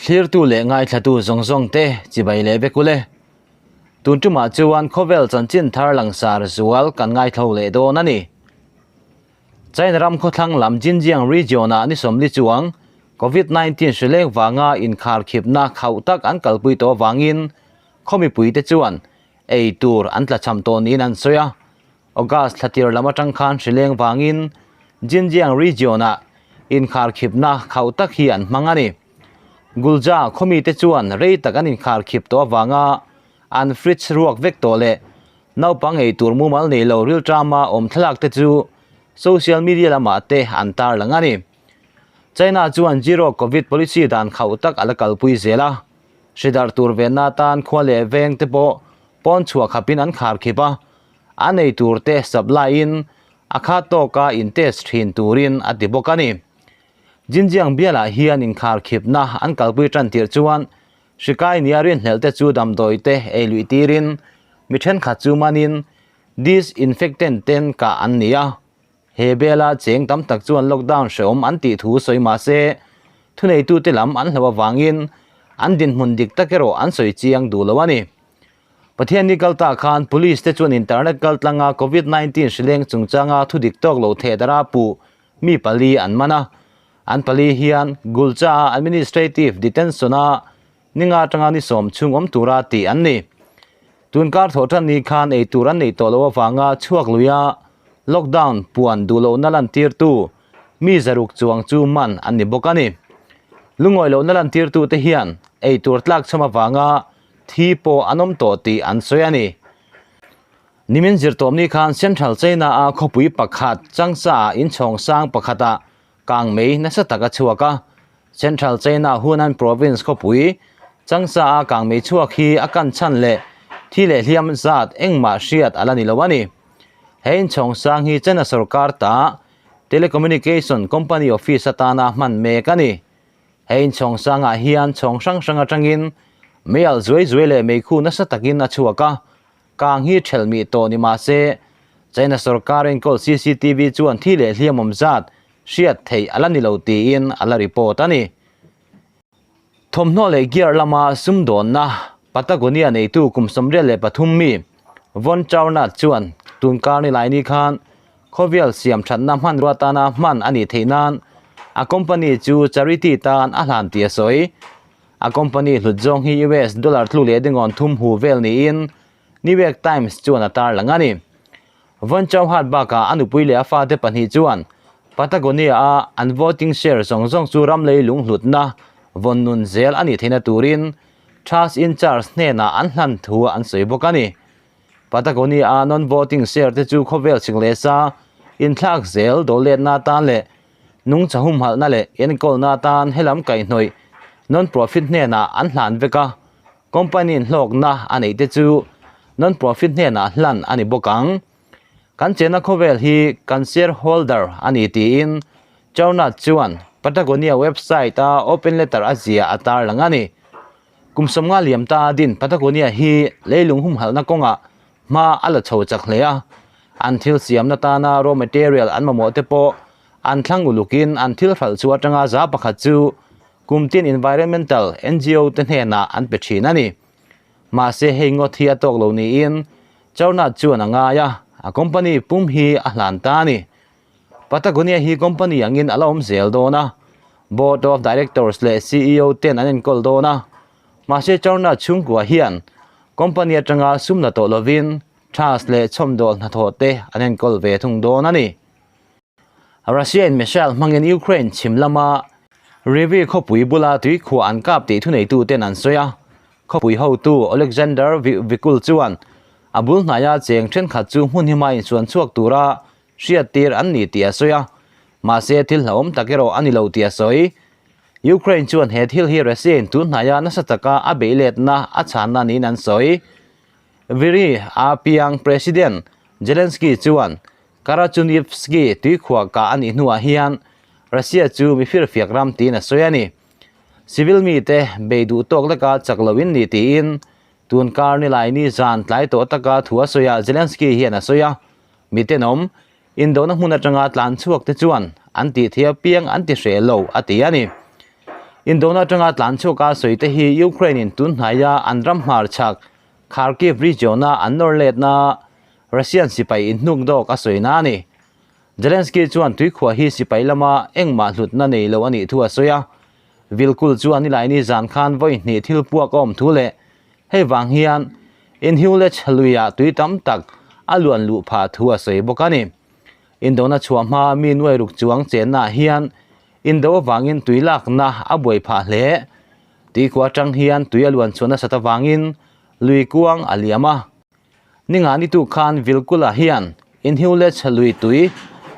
Thlirtu leh ngaithlatu zawng zawng te chibai leh vek ule. Tun tumah chuan khawvel chanchin thar langsar zual kan ngaithlo leh dawn a ni. China ram khawthlang lam Xinjiang region-ah ni sawmli chuang Covid 19 hri leng vanga inkharkhipna khauh tak an kalpui tawh avangin khaw mipuite chuan ei tur an tlachham tawh niin an sawi a. August thla tir lam atang khan hri leng vangin Xinjiang region-ah inkharkhipna khauh tak hi an hmang a ni. Gulja khaw mite chuan rei tak an inkharkhip tawh avanga an fridge ruak vek tawh leh naupang ei tur mumal nei lo rilṭama awm thlalak te chu social media lamah te an tarlang a ni. China chuan zero covid policy dan khauh tak a la kalpui zel a, hri darh tur venna atan khua leh veng te pawh pawn chhuah khapin an kharkhip a, a nei tur te supply in a khat tawka in test thin turin a ti bawk a ni. Xinjiang bialah hian inkharkhipna an kalpui tan tirh chuan hri kai nia rinhlelh te chu damdawi te ei luih tirin mi thenkhat chu manin disinfectant ten kah an ni a. He bela cheng tam tak chuan lockdown hrehawm an tih thu sawi mah se thuneitute lam an hlauh avangin an dinhmun dik tak erawh an sawi chiang duh lo a ni. Pathianni kal ta khan Police te chuan internet kal tlanga Covid 19 hri leng chungchanga thu dik tawk lo theh dara puh mi pali an man a. An pali hian Gulcha Administrative Detention a ninga atanga ni sawm chhung awm tura tih an ni. Tun kar thawh tan ni khan ei tur an neih tawh loh avanga chhuak luia lockdown puan duh lohna lantirtu mi zaruk chuang chu man an ni bawk a ni. Lungawi lohna lantirtute hian ei tur tlak chham avanga thi pawh an awm tawh tih an sawi a ni. Nimin zirtawpni khan Central China a khawpui pakhat Changsha ah inchhawng sang pakhatah kang mei nasa tak a chhuak a. Central China Hunan Province khawpui Changsha a kang mei chhuak hi a kan chhan leh thi leh hliam zat engmah hriat a la ni lo a ni. He inchhawng sang hi China sorkar ta telecommunication company office atana hman mek a ni. He inchhawng sangah hian chhawng hrang hrang atangin meialh zuai zuai leh meikhu nasa takin a chhuak a, kang hi thelh mih tawh ni mah se China sorkar enkawl CCTV chuan thi leh hliam awm zat hriat theih a la ni lo tiin a la report a ni. Thawmhnaw leh gear lama sumdawnna Patagonia neitu kum 73 mi Von Chaunat chuan tunkar nilaini khan khawvel siam thatna hmanrua tana hman a nih theih nan a company chu charity tan a hlan tih a sawi. A company hlut zawng hi US dollar tlu leh dingawn thum hu vel niin New York Times chuan a tarlang a ni. Von Chauhat bakah a nupui leh a fate pahnih chuan Patagonia-a an voting share zawng zawng chu ram lei lung hlutna vawn nun zel a nih theihna turin Trust in Charge hnenah an hlan thu an sawi bawk a ni. Patagonia-a non-voting share te chu khawvel chhing leh sa inthlak zel dawlletna atan leh nungcha humhalhna leh enkawlna atan helam kaihhnawih non-profit hnenah an hlan vek a, company-in hlawkna a neih te chu non-profit hnenah hlan a ni bawk ang. Kan chenna khawvel hi kan shareholder a ni tiin Chornat chuan Patagonia website-a open letter a zia a tarlang a ni. Kum sawmnga liam ta din Patagonia hi leilung humhalhna kawngah hma a la chho chak hle a, an thil siamna tana raw material an mamawh te pawh an thlang ulukin an thil hralh chu atanga za pakhat chu kum tin environmental NGO te hnenah an pe thin a ni. Mahse hei ngawt hi a tawk lo niin Chornat chuan a ngai a, a company pum hi a hlan ta a ni. Patagonia hi company angin a la awm zel dawn a, Board of Directors leh CEO ten an enkawl dawn a, mahse Chornat chhungkua hian company atanga sum la tawh lovin Trust leh chhawmdawl hnathawh te an enkawl ve thung dawn a ni. Russia in missile hmangin Ukraine chhim lama Rivy khawpui bula tuikhuah an kap tih thuneitu ten an sawi a, khawpui hotu Oleksandr Vikul chuan a bul hnaia cheng thenkhat chu hmun hima insuan chhuak tura hriat tir an ni tih a sawi a, mahse thil hlauhawm tak erawh a ni lo tih a sawi. Ukraine chuan he thil hi Russia in tun hnaia nasa taka a beih letna a chhanna niin an sawi. Viri a piang President Zelensky chuan Karachunivsky tuikhuah kah a nih hnuah hian Russia chu mi firfiak ram tiin a sawi a ni. Civil mite bei duh tawk leka chak loin ni tiin tun kar nilaini zan tlai tawh taka thu a sawi a Zelensky hian a sawi a. Mitenawm, indona hmun atanga tlan chhuak te chuan an tih thei apiang an ti hreh lo a ti a ni. Indona atanga tlan chhuak a sawi te hi Ukraine in tun hnaia an ram hmarchhak Kharkiv region a an nawr letna Russian sipai inhnuk dawk a sawi na a ni. Zelensky chuan tuikhuah hi sipai lama engmah hlutna nei lo a nih thu a sawi a. Vilkul chuan nilaini zan khan vawi hnih thil puak a awm thu leh hei vang hian Inhulech luiah tui tam tak a luan luh phah thu a sawi bawk a ni. Indona chhuah hma mi nuai ruk chuang chennaah hian indo avangin tui lakna a buai phah hle. Tuikhuah atang hian tui a luan chhuah nasat avangin lui kuang a liam a. Ninga ni tuk khan Vilkula hian Inhulech lui tui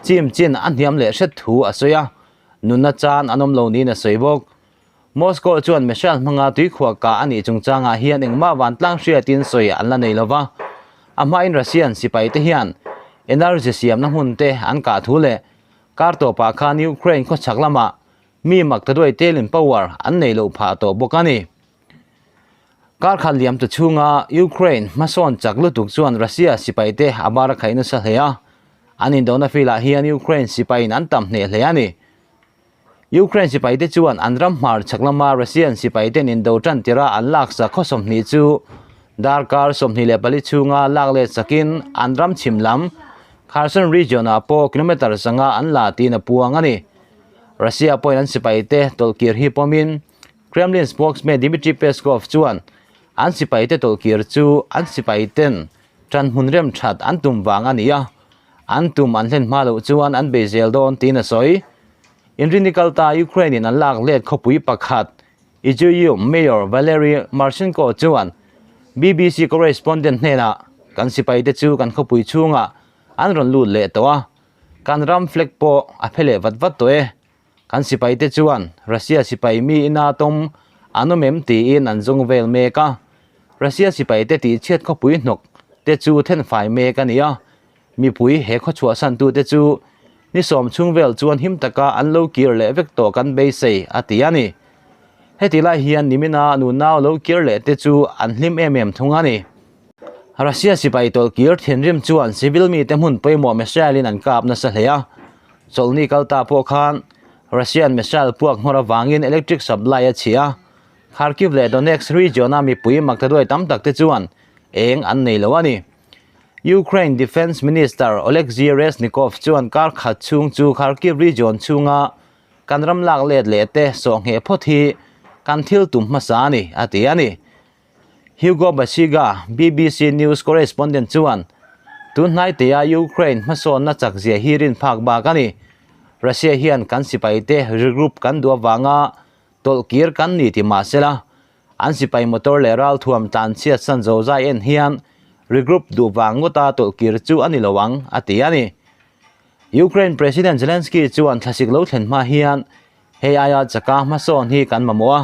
chim chin a hniam leh hret thu a sawi a, nunna chan an awm lo niin a sawi bawk. Moscow chuan missile hmanga tuikhuah kah a nih chungchangah hian engmah vantlang hriatin sawi an la nei lo va, a hmain Russian sipaite hian energy siamna hmun te an kah thu leh kar tawpah khan Ukraine khawchhak lamah mi mak ta duai telin power an nei loh phah tawh bawk a ni. Kar khat liam ta chhunga Ukraine hmasawn chak lutuk chuan Russia sipaite a bar a khaih nasa hle a, an indona filah hian Ukraine sipaiin an tam hneh hle a ni. Ukraine sipaite chuan an ram hmar chhak lama Russian sipaiten indo tan tira an laksak khaw 20 chu darkar 24 chhunga lak let sakin an ram chhim lam Kherson region-ah pawh kilometre 500 an la tiin a puang a ni. Russia pawhin an sipaite tawlhkir hi pawmin Kremlin spokesman Dmitry Peskov chuan an sipaite tawlhkir chu an sipaiten tan hmun rem that an tum vang a ni a, an tum an hlen hma loh chuan an bei zel dawn tiin a sawi. Inrini kalta Ukraine-in an lak let khawpui pakhat Izium Mayor Valery Marchenko chuan BBC correspondent hnenah kan sipaite chu kan khawpui chhungah an rawn lut leh tawh a, kan ram flag pawh a phe leh vat vat tawh e. Kan sipaite chuan Russia sipai mi ina tawm an awm em tiin an zawng vel mek a. Russia sipaite tihchhiat khawpui hnawk te chu thenfai mek a ni a. Mipui he khaw chhuahsantute chu ni sawm chhung vel chuan him taka an lo kir leh vek tawh kan beisei a ti a ni. Heti lai hian nimina nunau lo kir leh te chu an hlim em em thung a ni. Russia sipai tawlhkir thinrim chuan civil mite hmun pawimawh missile-in an kap nasa hle a. Chawlhni kal ta pawh khan Russian missile puak nghawr avangin electric supply a chhi a. Kharkiv leh Donetsk region-a mipui maktaduai tam tak te chuan eng an nei lo a ni. Ukraine Defence Minister Oleksiy Reznikov chuan kar khat chhung chu Kharkiv region chhunga kan ram lak let leh te sawhngheh phawt hi kan thil tum hmasa a ni, a ti a ni. Hugo Basiga, BBC News correspondent chuan, Tun hnaitea Ukraine hmasawnna chakzia hi rin phak bak a ni. Russia hian kan sipaite regroup kan duh avanga tawlhkir kan ni ti mah sela, an sipai motor leh ralthuam tlanchhiat san zo zai en hian regroup duh vang ngawta tawlhkir chu a ni lo ang, a ti a ni. Ukraine President Zelensky chuan thlasik lo thlen hma hian Hei aia chaka hmasawn hi kan mamawh a,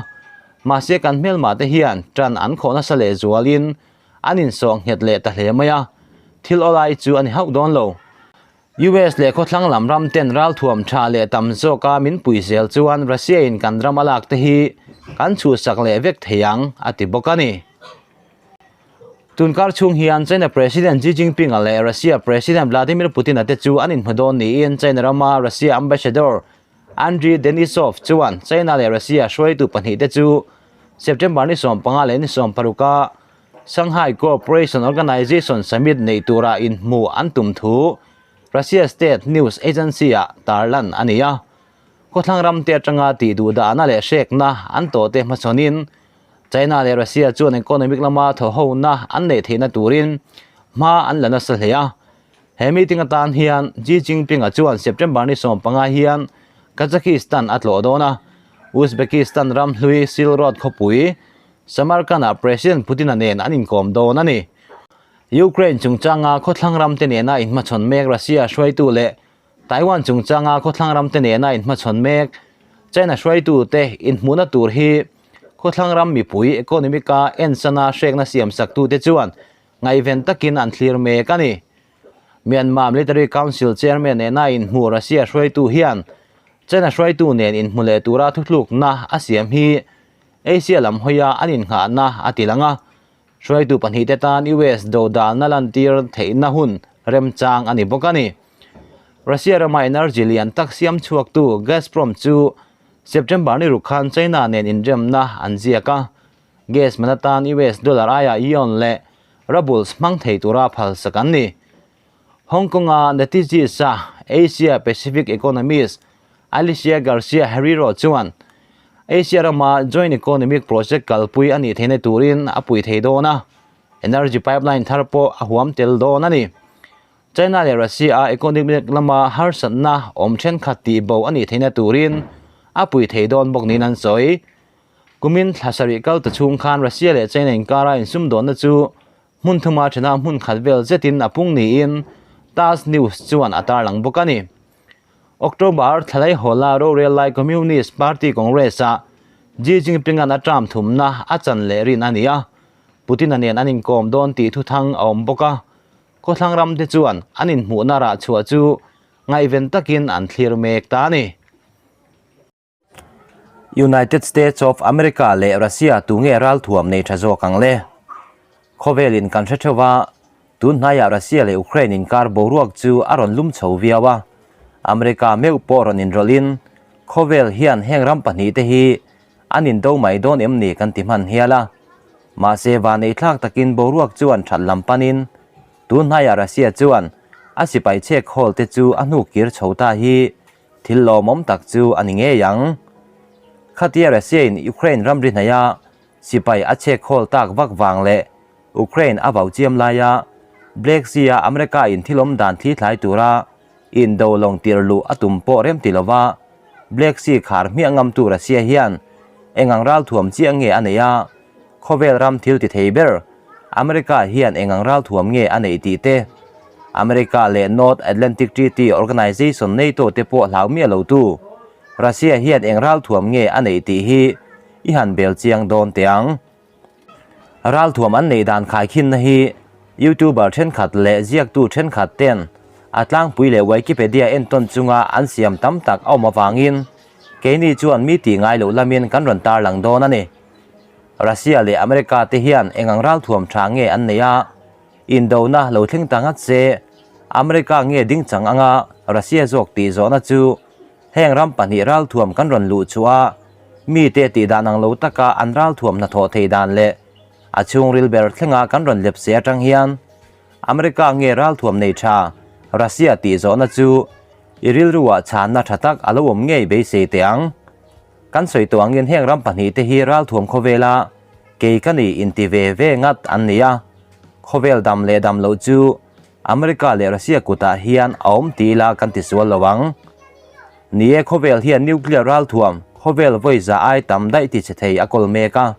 mahse kan hmelmah te hian tan an khawh nasa leh zualin an insawh nghet leh ta hle mai a, thil awlai chu a ni hauh dawn lo. US leh khawthlang lam ram ten ralthuam tha leh tam zawka min pui zel chuan Russia in kan ram a lak te hi kan chhuhsak leh vek thei ang, a ti bawk a ni. Tunkar chhung hian China President Xi Jinping-a leh Russia President Vladimir Putin-a te chu an inhmu dawn niin China rama Russia Ambassador Andriy Denisov chuan China leh Russia hruaitu pahnihte chu September ni 15 leh ni 16 a Shanghai Cooperation Organization Summit nei tura inhmuh an tum thu Russia State News Agency-ah tarlan a ni a. Khawthlang ramte atanga tih duhdahna leh hrekna an tawhte hmachhawnin China leh Russia chuan economic lama thawhhona an neih theihna turin hma an la nasa hle a. He meeting atan hian Xi Jinping-a chuan September ni 15 hian Kazakhstan a tlawh dawn a, Uzbekistan ram hlui Silk Road khawpui Samarkand-ah President Putin-a nen an inkawm dawn a ni. Ukraine chungchanga khawthlang ramte nena inhmachhawn mek Russia hruaitu leh Taiwan chungchanga khawthlang ramte nena inhmachhawn mek China hruaitute inhmuhna tur hi khawthlang ram mipui economic-a ensana hrekna siamsaktute chuan ngaihven takin an thlir mek a ni. Myanmar Military Council Chairman nena inhmu Russia hruaitu hian China hruaitu nen inhmu leh tura thuthlukna a siam hi Asia lam hawia an innghahna a ti lang a, hruaitu pahnihte tan US dodalna lantir theihna hun remchang a ni bawk a ni. Russia rama energy lian tak siam chhuaktu Gazprom chu. September ni ruk khan China nen inremna an ziak a, gas man atan US dollar aiah yuan leh rubles hmang thei tura phalsak an ni. Hong Kong-a Natixis-a Asia Pacific economist Alicia Garcia Herrero chuan Asia rama Joint Economic Project kalpui a nih theihna turin a pui thei dawn a, energy pipeline thar pawh a huam tel dawn a ni. China leh Russia-a economic lama harsatna awm thenkhat tihbo a nih theihna turin a pui thei dawn bawk niin an sawi. Kumin thla sarih kal ta chhung khan Russia leh China inkara insumdawnna chu hmun thuma thena hmun khat vel zetin a pung niin TASS News chuan a tarlang bawk a ni. October thla laihawla rorel lai Communist Party Congress-ah Xi Jinping-a'n a term thumna a chan leh rin a ni a, Putin-a nen an inkawm dawn tih thuthang a awm bawk a. Khawthlang ram te chuan an inhmuhna rah chhuah chu ngaihven takin an thlir mek ta a ni. United States of America leh Russia tu nge ralthuam nei tha zawk ang le? Khawvelin kan hre theuh a, tun hnaiah Russia leh Ukraine inkar boruak chu a rawn lum chho viau a, America meuh pawh rawn inrawlhin khawvel hian heng ram pahnihte hi an indo mai dawn em ni kan ti hman hial a. Mahse vanei thlak takin boruak chuan that lam panin tun hnaiah Russia chuan a sipai chhek hawl te chu a hnuk kir chho ta hi Thil lawmawm tak chu a ni ngei ang. Khatia Russia-in Ukraine ramri hnaia sipai a chhek hawl tak vak vang leh Ukraine a vau chiam laia Black Sea-a America-in thil awm dan thli thlai tura indo lawng tir luh a tum pawh rem ti lova Black Sea khar hmiah ngamtu Russia hian engang ralthuam chiah nge a neih a, khawvel ram thil ti thei ber America hian engang ralthuam nge a neih tih te, America leh North Atlantic Treaty Organization NATO te pawh hlau miah lo tu Russia hian eng ralthuam nge a neih tih hi i han bel chiang dawn teh ang. Ralthuam an neih dan khaikhinna hi YouTuber thenkhat leh ziaktu thenkhat ten a tlangpui leh Wikipedia entawn chunga an siam tam tak a awm avangin keini chuan mi tih ngai loh lamin kan rawn tarlang dawn a ni. Russia leh America te hian engang ralthuam tha nge an neih a, indona lo thleng ta ngat se, America nge ding chang anga Russia zawk tih zawhna chu heng ram pahnih ralthuam kan rawn luh chhuah a, mite tih dan ang lo taka an ralthuam hnathawh thei dan leh a chhungril ber thlenga kan rawn lep se atang hian America nge ralthuam nei tha Russia tih zawhna chu i rilruah chhanna tha tak a lo awm ngei beisei teh ang. Kan sawi tawh angin heng ram pahnihte hi ralthuam khawvela kei ka ni inti ve ve ngat an ni a, khawvel dam leh dam loh chu America leh Russia kutah hian a awm ti ila kan ti sual lo ang. Ni e, khawvel hian nuclear ralthuam khawvel vawi za ai tam daih ti che thei a kawl mek a,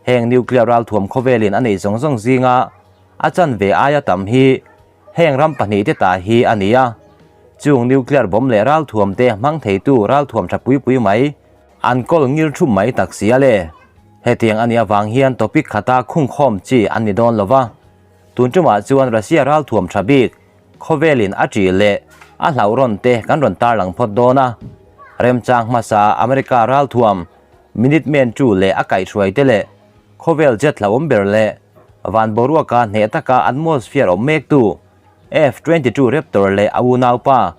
heng nuclear ralthuam khawvelin a neih zawng zawng zinga a chanve aia tam hi Heng ram pahnihte ta hi a ni a, chung nuclear bomb leh ralthuamte hmang theitu ralthuam tha pui pui mai an kawl ngir thum mai tak si a le. Hetiang a nih avang hian topic khata khungkhawm chi an ni dawn lo va, tun tumah chuan Russia ralthuam tha bik khawvelin a ṭih leh a hlauhrawn te kan rawn tarlang phawt dawn a. Remchang hmasa America ralthuam Minuteman 2 leh a kaihhruaite leh khawvel jet hlauhawm ber leh Van boruaka hneh taka atmosphere awm mektu F-22 Raptor leh a unaupa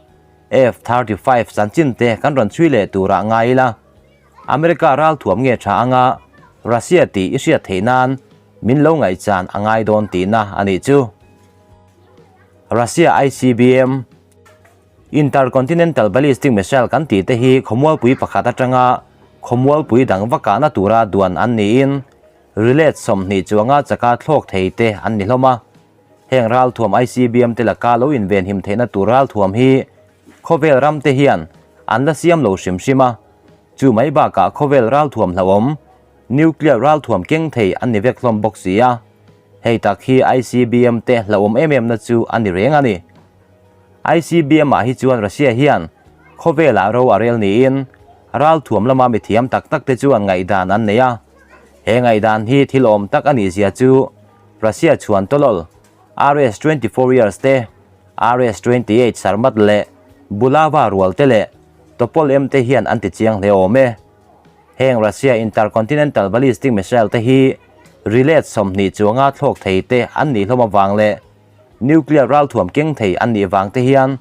F-35 chanchin te kan rawn chhui leh turah ngai ila. America ralthuam nge tha anga Russia tih i hriat theih nan min lo ngaihchan a ngai dawn tihna a nih chu. Russia ICBM, Intercontinental Ballistic Missile kan tih te hi khawmualpui pakhat atanga khawmualpui dang va kahna tura duan an niin Rilet 20 chuanga chaka thlawk thei te an ni hlawm a, heng ralthuam ICBM te laka lo invenhim theihna tur ralthuam hi khawvel ram te hian an la siam lo hrim hrim a, chu mai bakah khawvel ralthuam hlauhawm nuclear ralthuam keng thei an ni vek hlawm bawk si a, hei tak hi ICBM te hlauhawm em em na chu a ni reng a ni. ICBM ah hi chuan Russia hian khawvelah ro a rel niin ralthuam lama mithiam tak tak te chuan ngaihdan an nei a. He ngaihdan hi thil awm tak a nih zia chu Russia chhuan tawlawl RS 24 years te, RS 28 Sarmat leh Bulava rual te leh Topol M te hian an ti chiang hle awm e. Heng Russia Intercontinental Ballistic Missile te hi rilet 20 chuanga thlawk thei te an nih hlawm avang leh Nuclear ralthuam keng thei an nih vang te hian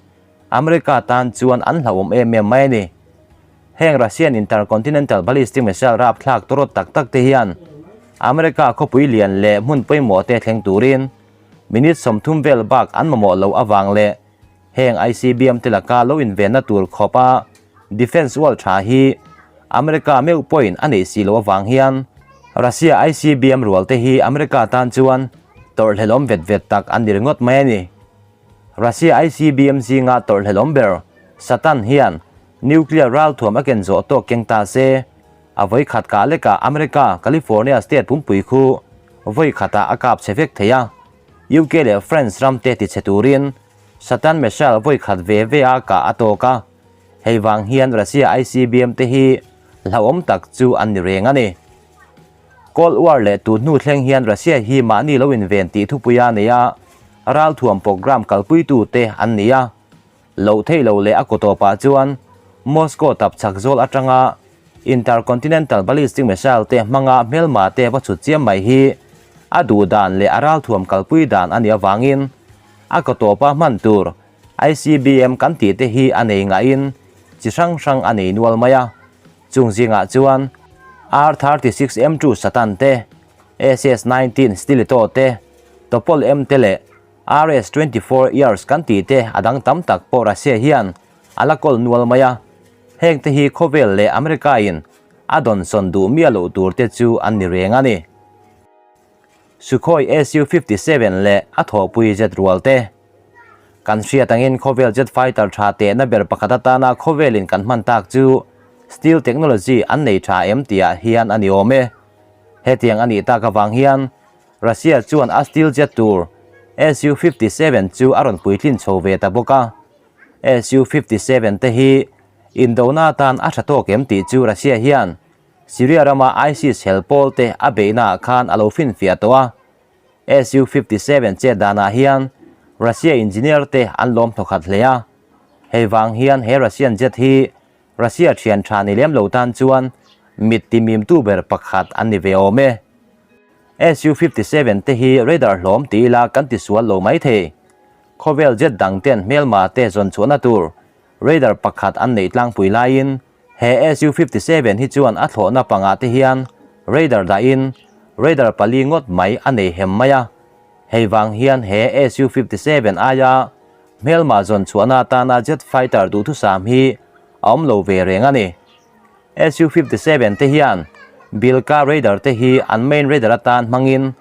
America tan chuan an hlauhawm em em mai a ni. Heng Russian intercontinental ballistic missile rapthlak tawrawt tak tak te hian America khawpui lian leh hmun pawimawh te thleng turin minute 30 vel bak an mamawh lo awang leh heng ICBM te laka lo invenna tur khawpa defense wall tha hi America meu point a nei si lo awang hian Russia ICBM rual te hi America tan chuan tawrhhlelawm vet vet tak an ni ringawt mai a ni. Russia ICBM zinga tawrhhlelawm ber Satan hian nuclear ral thuam a ken zawh tawk keng ta se, a vawi khat kah lekah America California state pumpui khu vawi khatah a kap chhe vek thei a. UK leh France ram te ti chhe turin Satan missile vawi khat ve ve a kah a tawk a. Hei vang hian Russia ICBM te hi hlauhawm tak chu an ni reng a ni. Cold War leh tu hnu thleng hian Russia hi mahni lo inven tih thupuia nei a, ral thuam program kalpuitu te an ni a. Loh theih lo leh a kawtawpah chuan Moscow tap chak zawl atanga intercontinental ballistic missile te hmanga hmelma te va chhut chiam mai hi a duh dan leh a ral thuam kalpui dan a nih avangin a kawtawpa hman tur ICBM kan tih te hi a nei ngaiin chi hrang hrang a nei nual mai a. Chung zingah chuan R-36M2 Satan te, SS-19 Stiletto te, Topol M te leh RS-24 Yars kan tih te a dang tam tak pawh Russia hian a la kawl nual mai a. Heng te hi khawvel leh America in a dawnsawn duh miah loh tur te chu an ni reng a ni. Sukhoi Su-57 leh a thawhpui jet rual te. Kan hriat angin khawvel jet fighter tha tehna ber pakhat atana khawvelin kan hman tak chu steel technology an nei tha em tihah hian a ni awm e. Hetiang a nih tak avang hian Russia chuan a steel jet tur Su-57 chu a rawn puitlin chho ve ta bawk a. Su-57 te hi indona atan a tha tawk em tih chu Russia hian Syria rama ISIS hel pawl te a beihnaah khan a lo finfiah tawh a. Su-57 chet danah hian Russia engineer te an lawm thawkhat hle a. Hei vang hian he Russian jet hi Russia thian tha ni lem lo tan chuan mit ti mimtu ber pakhat an ni ve awm e. Su-57 te hi radar hlawm ti ila kan ti sual lo mai thei. Khawvel jet dang ten hmelma te zawn chhuahna tur radar pakhat an neih tlangpui laiin he Su-57 hi chuan a thlawhna pangah te hian radar dahin radar pali ngawt mai a nei hem mai a. Hei vang hian he Su-57 aia hmelma zawn chhuahna atana jet fighter duhthusam hi a awm lo ve reng a ni. Su-57 te hian Bilka radar te hi an main radar atan hmangin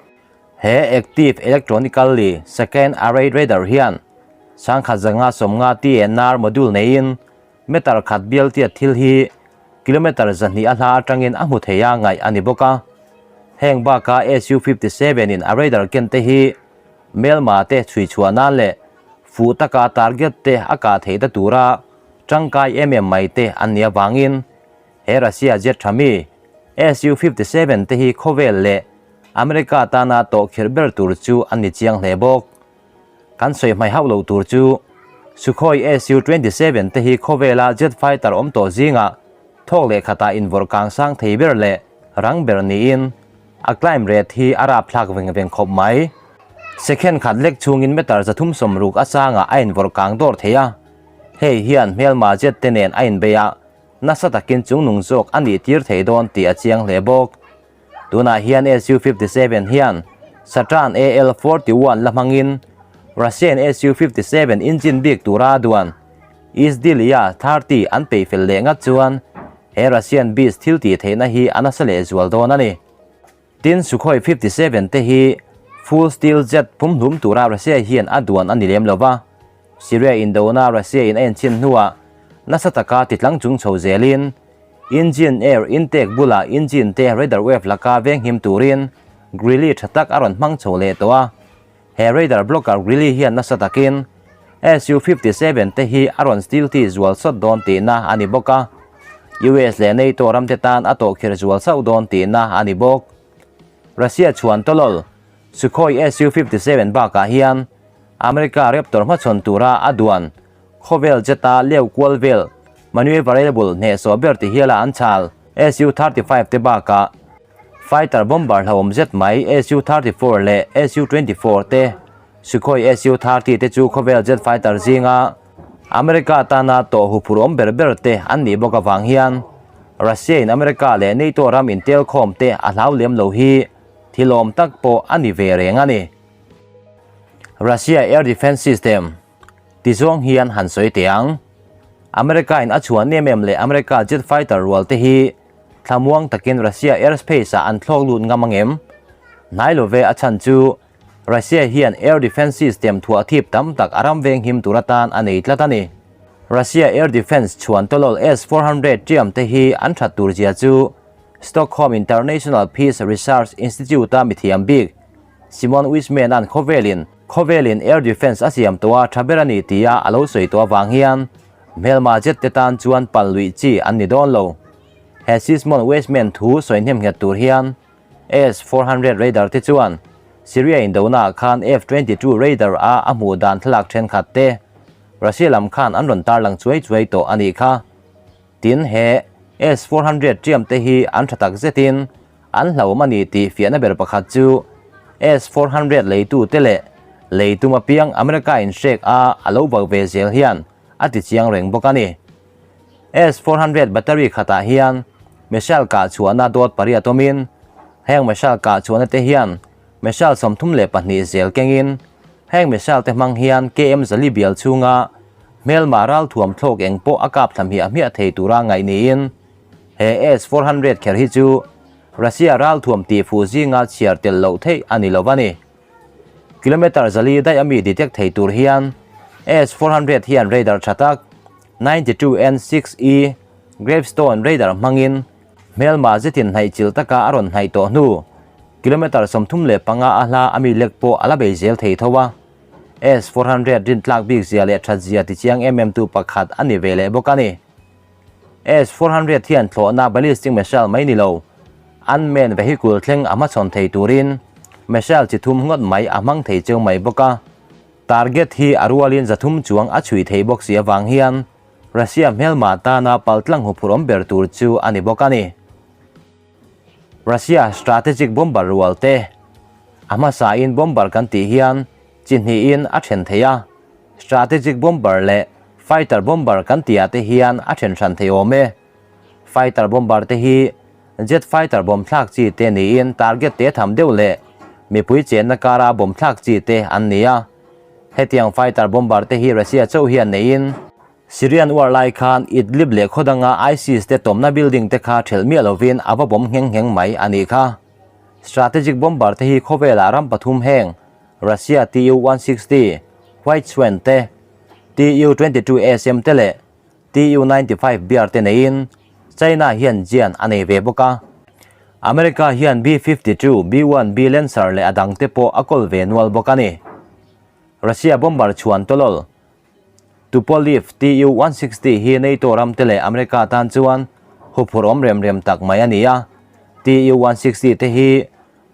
he active electronically second array radar hian sangkhat zanga sawmnga TNR module neiin meter khat bial tiat thil hi kilometer 200 a hla atangin a hmu thei a ngaih a ni bawk a. Heng baka Su-57 in a radar ken te hi melma te chhui chhuah nan leh fu taka target te a kah theih ta tura tangkai em em mai te an ni awangin he Russia jet thami Su-57 te hi khawvel leh America tana tawh khirh ber tur chu an ni chiang hle bawk. Kan sawi hmai hauh lo tur chu Sukhoi Su-27 te hi khawvela jet fighter awm tawh zinga thawk leh khatah invawrh kang sang thei ber leh rang ber niin a climb rate hi a rap thlak veng veng khawp mai. Second khat lek chungin meter 360 a sangah a invawrh kang dawr thei a. Hei hian hmelma jet te nen a inbei a, nasa takin chungnung zawk a nih tir thei dawn tih a chiang hle bawk. Tunah hian Su-57 hian Satan AL-41 la hmangin Russian Su-57 engine bik tura a duan Izdeliya 30 an peih fel leh ngat chuan he Russian beast thil tih theihna hi a nasa leh zual dawn a ni. Tin Sukhoi 57 te hi full steel jet pumhlum tura Russia hian a duan a ni lem lova. Syria indona Russia in a enchin hnuah nasa taka titlang chung chho zelin engine air intake bula engine te radar wave laka veng him turin grille tha tak a rawn hmang chho leh tawh a. He radar blocker grille hian nasa takin Su-57 te hi a rawn steel ti zual sawt dawn tihna a ni bawk a. US leh NATO ram te tan a tawh khir zual sauh dawn tihna a ni bawk. Russia chuan tawlawl Sukhoi Su-57 bakah hian America Raptor hmachhawn tura a duan khawvel jeta leu kual vel maneuverable hneh sawh ber ti hiala an chal Su-35 te bakah fighter bomber hlauhawm zet mai Su-34 leh Su-24 te Sukhoi Su-30 te chu khawvel jet fighter zinga America tana tawh huphurhawm ber ber te an nih bawk avang hian Russia in America leh NATO ram intelkhawm te a hlau lem lo hi thilawm tak pawh a ni ve reng a ni. Russia Air Defense System ti zawng hian han sawi teh ang. America in a chhuan em em leh America jet fighter rual te hi thlamuang takin Russia airspace ah an thlawk lut ngam angem? Hnai lo ve a chhan chu Russia hian air defense system thuah thip tam tak a ram veng him tur atan a nei tlat a ni. Russia air defense chhuan tawlawl S-400 ṭiam te hi an that tur zia chu Stockholm International Peace Research Institute-a mithiam bik Simon Wisman-a'n khawvelin khawvelin air defense a siam tawh a tha ber a ni tia a lo sawi tawh avang hian hmelma jet te tan chuan pal luih chi an ni dawn lo. He Sismon Wisman thu sawi hnem nghet tur hian S-400 radar te chuan Syria indona ah khan F-22 radar a a hmuh dan thlalak thenkhat te Russia lam khan an rawn tarlang chuai chuai tawh a nih kha. Tin, he S-400 ṭiam te hi an ṭha tak zetin an hlauhawm a ni tih fiahna ber pakhat chu S-400 leitu te leh lei tum apiang America in hrek a a lo vau ve zel hian a ti chiang reng bawk a ni. S-400 battery khatah hian missile kah chhuahna dawt pariat awmin heng missile kah chhuahna te hian missile 32 zel kengin heng missile te hmang hian KM zali bial chhunga hmelma ral thuam thlawk eng pawh a kap thla hmiah hmiah thei tura ngaih niin he S-400 kher hi chu Russia ral thuam tih fuh zinga chhiar tel loh theih a ni lo a ni. Kilometre zali daih ami detect thei tur hian S-400 hian radar tha tak 92N6E Gravestone radar hmangin hmelma zetin hnaih chilh taka a rawn hnaih tawh hnu kilometre 35 a hla ami lek pawh a la bei zel thei tho a. S-400 rintlak bik zia leh that zia tichiang em em tu pakhat a ni ve leh bawk a ni. S-400 hian thlawhna ballistic missile mai ni lo, unmanned vehicle thleng a hmachhawn thei turin missile chi thum ngawt mai a hmang thei cheu mai bawk a. Target hi a rualin 300 chuang a chhui thei bawk si avang hian Russia hmelma tana paltlang huphurhawm ber tur chu a ni bawk a ni. Russia strategic bomber rual te a hmasain bomber kan tih hian chi hnihin a then thei a, strategic bomber leh fighter bomber kan tihah te hian a then hran thei awm e. Fighter bomber te hi jet fighter bomb thlak chi te niin target te tham deuh leh mipui chenna kara bomb thlak chi te an ni a. Hetiang fighter bomber te hi Russia chauh hian neiin Syrian war lai khan Idlib leh khaw danga ISIS te tawmna building te kha thelh miah lovin a va bomb ngheng ngheng mai a nih kha. Strategic bomber te hi khawvelah ram pathum heng Russia Tu-160, White Swan te, Tu-22SM te leh Tu-95 biar te neiin China hian jian a nei ve bawk a. America hian B-52, B-1B Lancer leh a dang te pawh a kawl ve nual bawk a ni. Russia bomber chhuan tawlawl Tupolev Tu-160 hi NATO ram te leh America tan chuan huphurh awm rem rem tak mai a ni a. Tu-160 te hi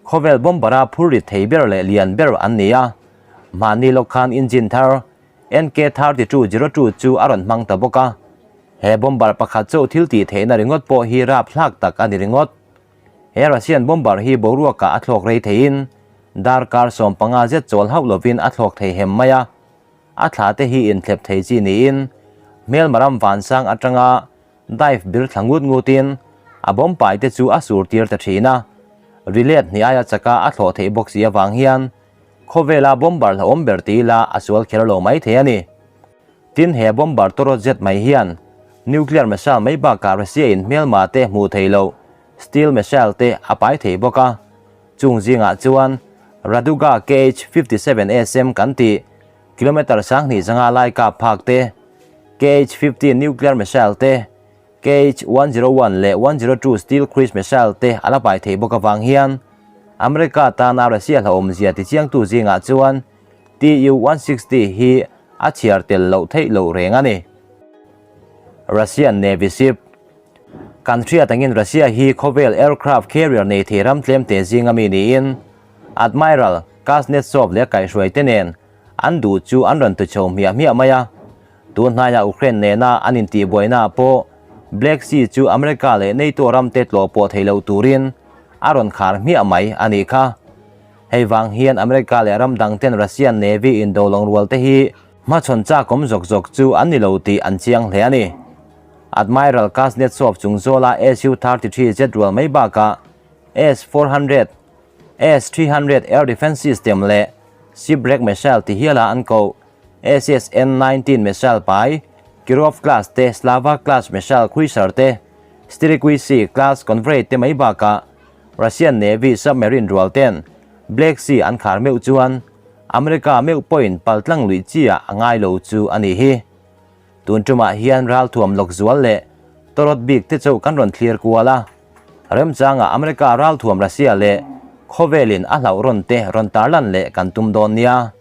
khawvel bomber-a phur rit thei ber leh lian ber an ni a. Mahni lawk khan engine thar NK-3202 chu a rawn hmang ta bawk a. He bomber pakhat chauh thil tih theihna ringawt pawh hi rapthlak tak a ni ringawt. He Russian bomber hi boruakah a thlawk rei theiin darkar 15 zet chawl hauh lovin a thlawk thei hem mai a. A thla te hi inthlep thei chi niin hmelma ram vansang atanga dive bir thla ngut ngutin a bomb pai te chu a sur tir ta thin a. Rilet hnih aia chaka a thlawh theih bawk si avang hian khawvela bomber hlauhawm ber ti ila a sual kher lo mai thei a ni. Tin, he bomber tawrawt zet mai hian nuclear missile mai bakah Russia in hmelma te hmuh thei loh steel missile te a pai thei bawk a. Chung zingah chuan Raduga KH-57SM kan tih kilometre 2050 lai kap phak te, KH-50 nuclear missile te, KH-101 leh 102 steel cruise missile te a la pai thei bawk avang hian America tana Russia hlauhawmzia tichiangtu zingah chuan Tu-160 hi a chhiar tel loh theih loh reng a ni. Russian Navy ship Kan hriat angin Russia hi khawvel aircraft carrier nei thei ram tlem te zinga mi niin Admiral Kuznetsov leh kaihhruai te nen an duh chu an rawn tu chho hmiah hmiah mai a. Tun hnaiah Ukraine nena an intihbuaina pawh Black Sea chu America leh NATO ram te tlawh pawh thei loh turin a rawn khar hmiah mai a nih kha. Hei vang hian America leh ram dang ten Russian Navy indo lawng rual te hi. Hmachhawn chakawm zawk zawk chu an ni lo tih an chiang hle a ni. Admiral Kuznetsov chung zawla Su-33 jet rual mai bakah S-400, S-300 air defence system leh Shipwreck missile ti hiala an koh SSN-19 missile pai, Kirov class te, Slava class missile cruiser te, Stirikuisi class convoy te mai bakah Russian Navy submarine rual ten Black Sea an khar meuh chuan America meuh pawhin paltlang luih chi ah a ngai lo chu a nih hi. Tun tumah hian ralthuam lawk zual leh tawrawt bik te chauh kan rawn thlir kual a. Remchangah America ralthuam Russia leh khawvelin a hlauh rawn te rawn tarlan leh kan tum dawn nia.